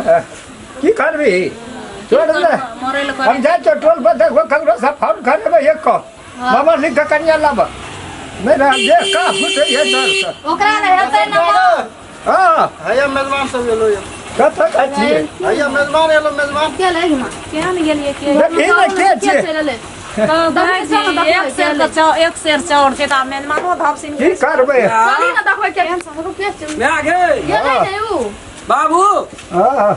की करबी छोड़ दे हम जाइ छियौ टोल पर देखबो ककरो से फोन करेबै एक कऽ बाबा लिख कऽ कनिया लाब नहि रह देह का फुटै है डर से ओकरा ने हेतै न। हां हैया मेजबान सब एलो ये कतऽ जाइ छियै? हैया मेजबान एलो मेजबान के लगे केहन गेलियै के देखी ने के छियै? भाईजी एक सेर के चाउर एक सेर चाउर छै त मेहमानो धपसिन की करबै? चली न देखबै केहन रुपया छै माय गे गेलै ने उ बाबू। हां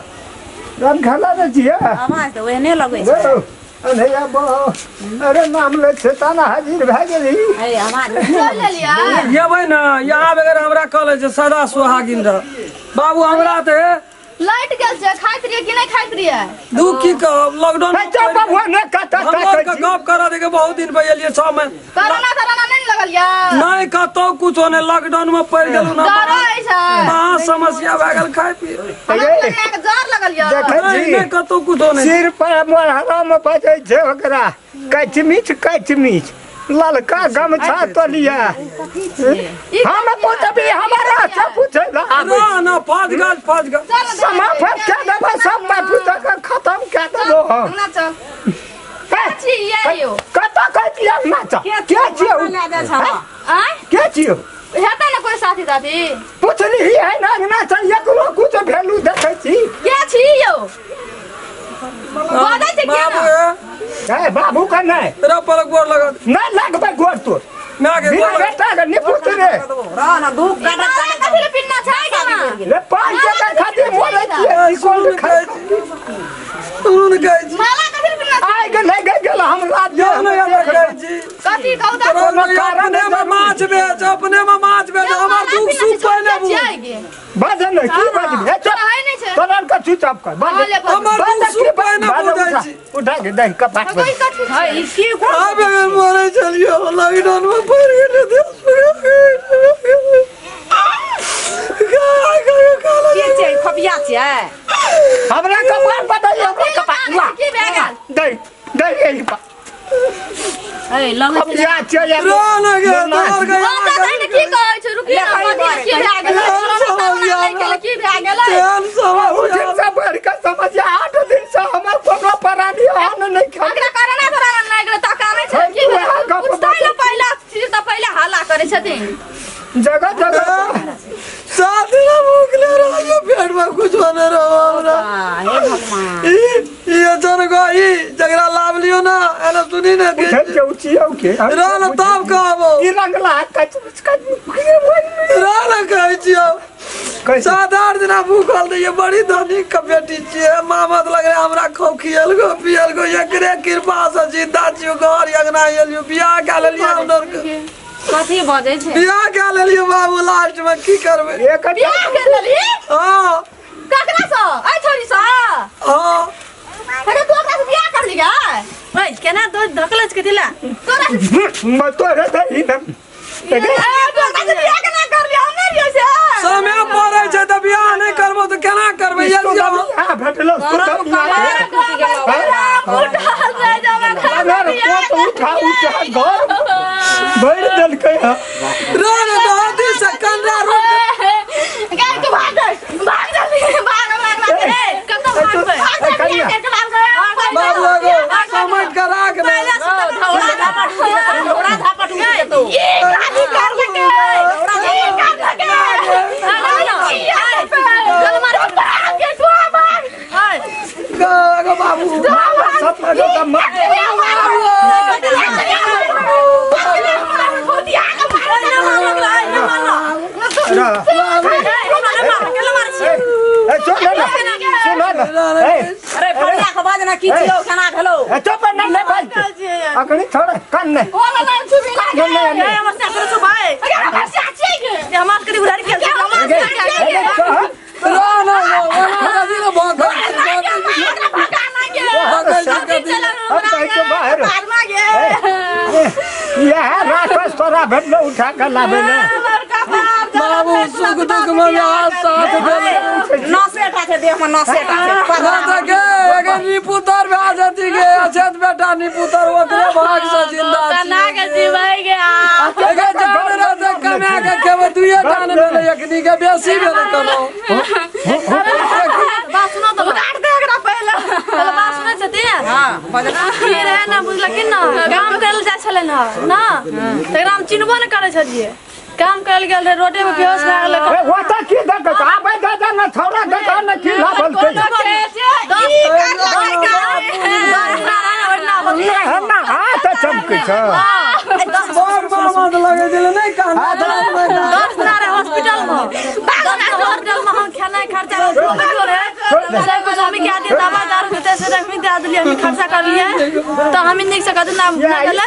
राम खाना नै छियै आवाज त ओहने लगै छै। अरे बो अरे नाम ले छै ताना हाजिर भए गेली। हे आवाज चल लेलियै येबै ना यहाँ बगैर हमरा कहले छै सदा सुहागिन रह बाबू हमरा ते लाइट गेल छै खाइत रहियै कि नहि खाइत रहियै? दू की कहब लॉकडाउन में बाबू ने कत हम के गप करा दे के बहुत दिन पे एलियै 6 महीना कोरोना तरोना नहीं लगल या नहीं कतौ कुछो नहीं लॉकडाउन में पड़ गेलु ना डर है छै महा समस्या भए गेल खाय पी हमरा जर लगल या देखै छी नहीं कतौ कुछो नहीं सिर पर मोहरा में बजै छै ओकरा कचमिच कचमिच ललका गमछा तलिया हम पूछबी हमारा से पूछे ना ना ना पाँच गाछ समाप्त कर देबो सब पूछ के खत्म कर देबो हम। ना चल छी ये यो कत कहतिया ना चल के छियो आय के छियो हेतै ना कोई साथी साथी पूछली ही है ना ना चल एकरो कुछ वैल्यू देखै छी के छी यो बाजै छै के ना ए बाबू का नहीं तेरा पलक गोर लगा नहीं लगबै गोर तो मैं के बिना बेटा के नहीं पूछ रे रह ना दुख काटा कथि ले पिन्ना छै के ना ले 5 टका खातिर मरै छियै कोन खाइ सुन गई छी माला कथि ले पिन्ना आइ के नहीं गई गेल हम रात यो नहीं हमरा कहै छी कथि कहू त अपने में माछ बेच अपने में माछ बेच हमर दुख सुख पहिले बुझ बाज नहीं की बाज ए चुप है नहीं छै तोरा के चुप कर बाज हमर दुख सुख पहिले बुझै छी उठा के दही कपाट पर कथि है ई की आबे मरै छलियो लॉकडाउन में पड़ गेल देश के छै खपिया छै हमरा कपाट बताइए हमरा कपाट की भए गेल दही दही एहि पर ए लगै छै खपिया छै या रो ना गे तोर के हम त नहीं की कहै छै रुकी ना कथि की भए गेल कोरोना की भए गेल तेहन बहुत दिन से बढ़ के समस्या 8 दिन से हमर कोनो प्राणी अन्न नहीं खा ओकरा कोरोना तरोना नहि गेलै त कानै छै की पूछतै ने पहिला चीज त पहिला हल्ला करै छथिन जगह जगह 7 दिन भूखले रहियो पेट में कुछ नहीं रहो हमरा हे भगवान ई ये जन गो ई जकरा लाभ लियो ना एना सुनी ने के उठै के उठियौ के रह ना तब कहबो ई रंगला कच कच रह ना कहै छियो कैसे 7-8 दिन भूखल रहिए बड़ी धनी के बेटी छियै मामत लग रहा हमरा खूब खियल गो पियल गो एकरे कृपा से जिंदा छियो घर अंगना एलियो बियाह कए लेलियै हमरा के कथि बजै छै बियाह कए लेलियै बाबू लास्ट में की करबै एक बियाह कर लेली हां ककरा सँ ऐ छोरी सँ हां अरे तू ओकरा से बियाह कर ली गे ओइ केना दो धकलच के दिला तोरा मैं तो रे ई न ए तू ओकरा से बियाह केना कर लिया हम नहि रहियो से समय पड़ै छै तऽ बियाह नहि करबो तऽ केना करबै इसको हां भेटलो उठल रह जाबे अगर तो उठा उठा घर भरि देलकै हँ रो रे दादी से कंडरा रोड गाय तू भाग भाग जल्दी भाग भाग भाग ए कतौ भाग भाग कनिया। बाबू एगो समझ के राख ने धौड़ा धापट धौड़ा धापट उठ जेतौ ई काली कर लगे ई कर लगे चल मार भाग के तू भाग एगो बाबू सब लोग मत ए सुन ना सुन ना ए अरे बढ़िया के बाज ना की छियौ केना भेलौ ए चुप ना नहीं बाज अखनी छोड़ कान नहीं नहीं ए हमर से करो छौ भाई हमर करी उधारी के रो ना ओना कथी ने भोकल हम कहै छियौ बाहर यह राखस तोरा भेटलो उठा के लाबे ने बाबू सुख दुख में यहाँ साथ देले नसेटा छै देह में नसेटा छै ना तऽ गे अगर निपुतर भए जती गे अछैत बेटा निपुतर ओकरे भाग से जिंदा केना के जीबै गे अगर जान रहतै कमा के खेबै दुइये टा ने भेलै एखनी के बेसी भेलै कोनो बात सुनो तऽ की रहे ना बुझलखिन ना काम करल जाइ छलै ना ना तकरा हम चिन्हबो न करै छलियै काम करल गेल रहे रोडे में बेहोश भए गेलै ए ओता की दक आबै दे ना छौरा दे ना की लाभल छै ना हाथ चमकै छ बड़ मामा लगै छलै नै कान 10 दिना रहे हॉस्पिटल में हॉस्पिटल में हम खाना खर्चा रहे सब कुछ हमें क्या दिया दवा दारू देते से हम दे दिलिए हम खर्चा कर लिए तो हम निक से कद ना गेलै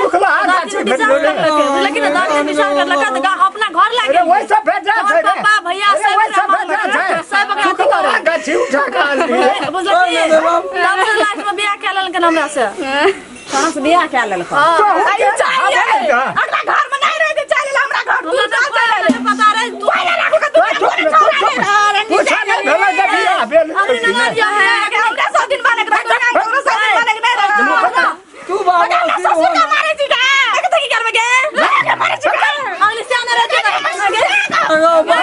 लेकिन 10 दिन डिस्चार्ज करलक त अपना घर लागे अरे वैसा भेजा छै रे पापा भैया सब वैसा भेजा छै सब सुखला गाछी उठा के आनली बुझलखिन तब से लास्ट में बियाह कए लेलकन हमरा से तोरा से बियाह कए लेलकन अगला घर में नहीं रहते चल हमरा घर तू चल पता रहे तू आइला राखो के तू पूछा नहीं भेलै जे बियाह भेल हमरा 100 दिन बालक रह तोरा 100 दिन बालक नहीं रह तू बाबा ससुर का मारे छी का एक त की करबे गे के मारे छी का अगले से आने रहते अगो अगो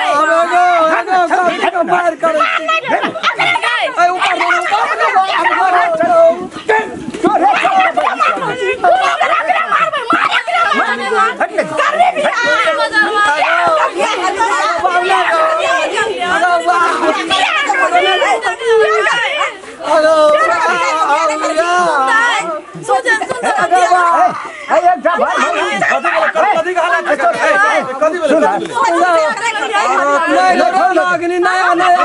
अगो मार कर ए ऊपर नया नया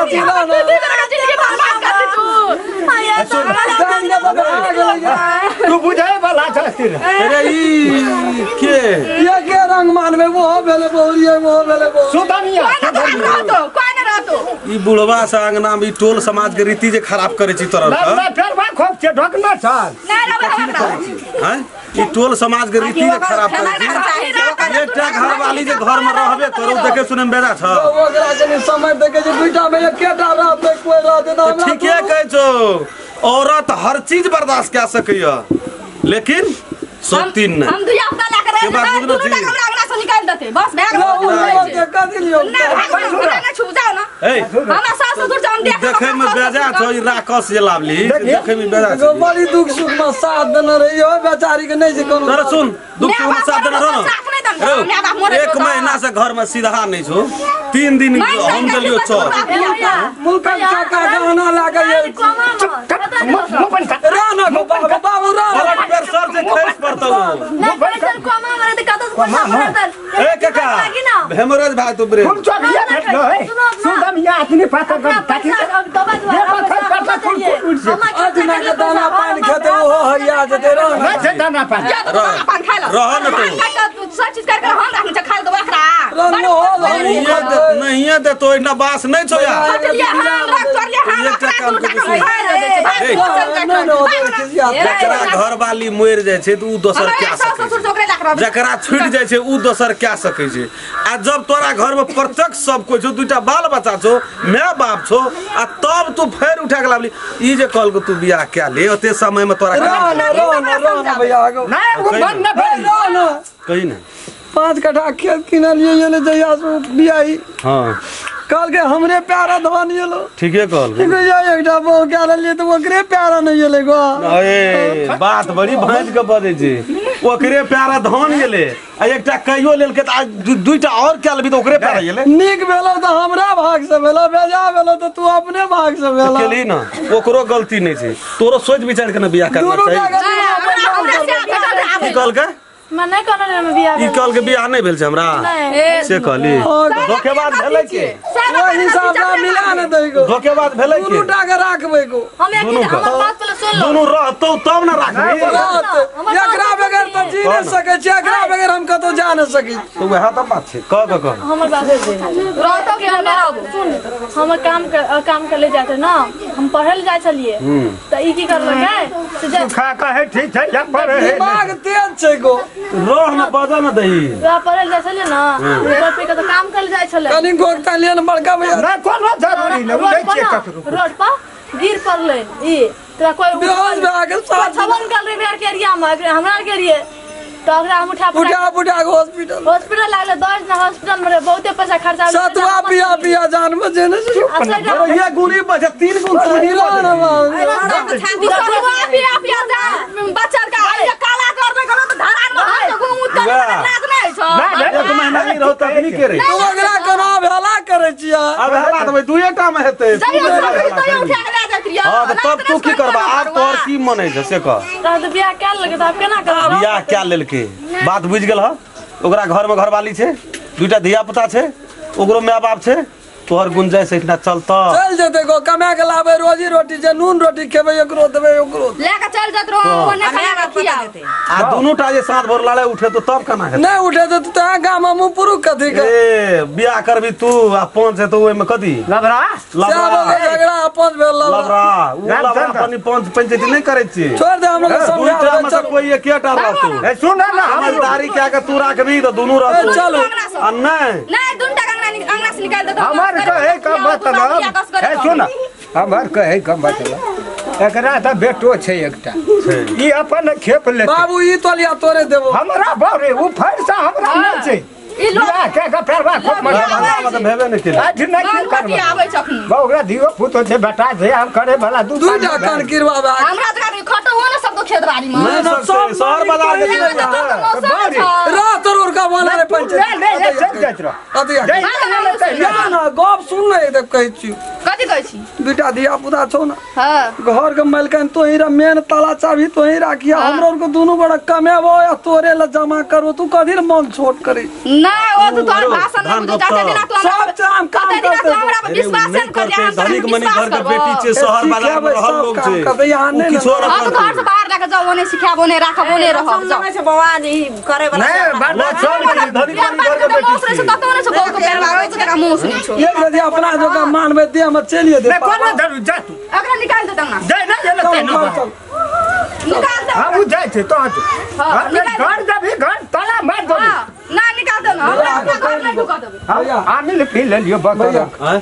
तू बुझाए वाला छथिन अरे ई के ये के रंग मानबे वो भेले बहुरिये वो भेले बहु सुधनिया रहतो कोई न रहतो ई बुढ़वा से अंगना में ई टोल समाज के रीति जे खराब करे छी तोरा ना फेर बा खोप छे ढकना छल ना रहबे हैं ई टोल समाज के रीति जे खराब करे छी एकटा घर वाली जे घर में रहबे करू देखे सुने में बेजा छ ओकरा कनी समय देखे जे दुईटा में एकेटा रहते कोई रहते त हमरा ठीके कहै छौ औरत हर चीज बर्दाश्त कै सकैया लेकिन सौतीन नहीं हम दुई हफ्ता ला के रह दुनू टा हमरा अंगना से निकाल देते बस भए गेल के दिलियो ना ना छू जाओ ना ए हमरा सास ससुर जान देख देखे में बेजा छौ ई राक्षस जे लावली देखे में बेजा छौ बड़ी दुख सुख में साथ देने रही हो बेचारी के नहीं छै कोनो तोरा सुन दुख सुख में साथ देने रहो ना एक महीना से घर में सीधा नहीं छौ 3 दिन हम गेलियो चौर मुल्कन काका गहना लागल राना को बाबू बाबू राना ब्लड प्रेशर से खैस पड़तौ ना प्रेशर कमा मरे त कतौ पैसा पड़तल ए काका हेमराज भाई तो ब्रेन हम चौकिया भेटलो है सुदम या आदमी पाता कर ताकि अजना के दाना पानी खेते ओहो हरिया जते रह ना छै दाना पानी पान खाइ ल रह न तू सब चीज कर कर हम राखने छ खाइ दो एकरा नहीं है दे तो इतना बास नहीं छो यार जकरा घर वाली मरि जाइ छै त उ दोसर क्या सकै छै जकरा छूट जाइ छै उ दोसर क्या सकै छै आ जब तोरा घर में प्रत्यक्ष सब कोइ छौ दुईटा बाल बच्चा छौ my बाप छौ आ तब तू फेर उठा के लाबली ई जे कहलको तू बियाह क्या ले ओते समय में तोरा ना ना ना भैया ना बंद ना भेल ना कहि ना 5 कट्ठा खेत किनलियै ये जहिया से बियाही हां कहल के हमरे प्यारा धन एलो ठीके कहल एकटा बहु के लेलियै त ओकरे प्यारा नहीं एलै गो अरे बात बड़ी भांज के बजै छै ओकरे प्यारा धन गेलै आ एकटा कहियो लेलकै त आज दुईटा और के लेबी त ओकरे प्यारा गेलै नीक भेलो त हमरा भाग से भेलो बेजा भेलो त तू अपने भाग से भेलो केली ना ओकरो गलती नहीं छै तोरो सोच विचार के ना बियाह करना चाही की कहलकै मैं नहीं कहने रे में बियाह ई कहल के बियाह नहीं भेल छै हमरा से कहली धोखेबाज भेलै के ओहि हिसाब से मिला न दै गो धोखेबाज भेलै के दुनू टा के राखबै गो हम एक हमर बात पहले सुन लो दुनू रहतौ तब न राखबी एकरा बगैर त जी नहीं सकै छी एकरा बगैर हम कतौ जा नहीं सकै त वएह त बात छै कह कह कह हमर बात रहतौ के हम रहबो सुन हम काम कर ले जाते ना हम पढ़ल जाय छलिए त ई की करलकै से खा कहे ठीक छै या पढ़े दिमाग तेज छै गो रह न बजा न दही रह पढ़ल जाय छलिए ना रोड पे के तो काम कर जाय छले कनी गोगता लियन बड़का भैया ना कोनो जरूरी नै उठै छै ककरो रोड पर गिर पड़लै ई तोरा कोई बेहोश भए गेल साथ छवन कर रे बिहार के एरिया में हमरा के एरिया तो ओकरा हम उठा उठा उठा के हॉस्पिटल हॉस्पिटल लागले 10 दिन हॉस्पिटल में बहुते पैसा खर्चा सतुआ पिया पिया जान बचे ने ये गुणी बचे 3 गुण तू तू ना सतुआ पिया पिया जान ओ तखनी के रे तू ओकरा कोना भेला करै छियै अब हेला त भाई दुए टा में हेतै हां त तब तू की करबा आब तोर की मन है से कह त बियाह कै लेलकै त आब केना करब बियाह कै लेलकै बात बुझि गेल ह ओकरा घर में घरवाली छै दुईटा धिया पुता छै ओकरो my बाप छै तोहर गुंजाइश इतना चलता चल जेते गो कमा के लाबे रोजी रोटी जे नून रोटी खेबे एकरो देबे ओकरो लेके चल जात रहो ओने खाना खिया आ दोनों टा जे साँझ भोर लाले उठे तो तब केना हेतै नहीं उठे तो तहाँ गाम में पुरु कथी के ए बियाह करबी तू आ पंच है तो ओइ में कथी लबरा लबरा झगड़ा पंच भेल लबरा उ लबरा पानी पंच पंचायती नहीं करै छी छोड़ दे हम लोग समझा दे चल कोई एकेटा रहतो ए सुन ना समझदारी क्या के तू राखबी त दोनों रहतो चलो आ नहीं नहीं दुनटा अंगना से निकाल दे हमार कहे का मतलब ए सुन हमार कहे का मतलब एकरा त बेटो छै एकटा ई अपन खेप लेते बाबू ई तोलिया तोरे देबो हमरा बाप रे उ फरसा हमरा नै छै ई लोग के के परवा खूब मजा मतलब भेबे नै केले आज नै की करबो आबै छ अखनी बा ओकरा दियो पुतो छै बेटा छै हम करे भला दू दूटा कान गिरवाबे हमरा त खटो हो न सब खेत बाड़ी में नहीं सब शहर बाजार के रात और का वाला रे पंचायत ले ले चल जात रह अथी ना ना गप सुन नै देख कहै छी कथि कहै छी दुटा धिया पुता छौ ना हां घर के मालकन तोही रे मेन ताला चाबी तोही राखिया हमरो के दोनों बड़ा कमेबो या तोरे ल जमा करो तू कथि मन छोट करी ना ओ तो तोर भाषण न बुझ जाते दिना तू सब काम काम करते हमरा पर विश्वास न कर धनिक मनी घर के बेटी छे शहर बाजार में रहल लोग छे यहां किछो हम घर से बाहर लेके जाओ ओने सिखाबो ने राखबो ने रहब जाओ छै बौआ जी करे वाला नहीं बात चल धनिक मनी घर के बेटी छे ततो ने छे बौ के पैर लागै छै तका मुंह सुनै छौ एक यदि अपना जो का मानबे दे हम चलिए दे नहीं कोनो धरू जा तू अगरा निकाल दे तंगा जा ना ले ले निकाल दे हम जाय छै तो घर देबी घर ताला मार देबी ना निकाल दे ना हमरा अपना घर नहीं ढुका देबे आमिल पी ले लियो बस हां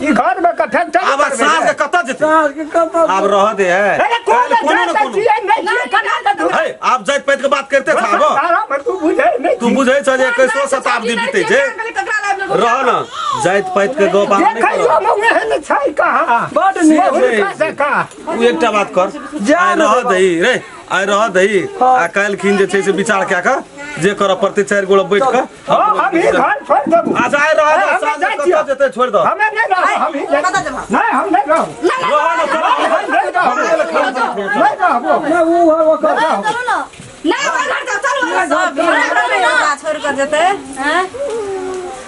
ई घर में कथन चल आब साँझ के कत जेतै साँझ के कत आब रह दे अरे कोनो न कोनो हे आप जाइत पाइत के बात करते थाब आराम तू बुझै नहीं तू बुझै छ जे 21 शताब्दी बीतै छै रह न जाइत पाइत के गप आब नहीं कर मौगे है छै कहां बड नीक का उ एकटा बात कर आइ रह दही रे आइ रह दही आ काल्हि खिन जे छै से विचार कए के जे करऽ पड़तै चारि गोड़ा बैठ के हम ही घर छोड़ देबू अच्छा आइ रह दे साँझ कतऽ जेतै छोड़ दऽ हमे नहीं रहब हम ही नहीं हम नहीं रहब रह न नहीं रहबो ना उ है ओकर ना घर जा चल छोड़ कर जेतै हैं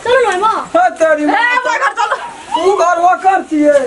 चलो ना मां हे तेरी ए ओकर घर चल उ घर ओकर छियै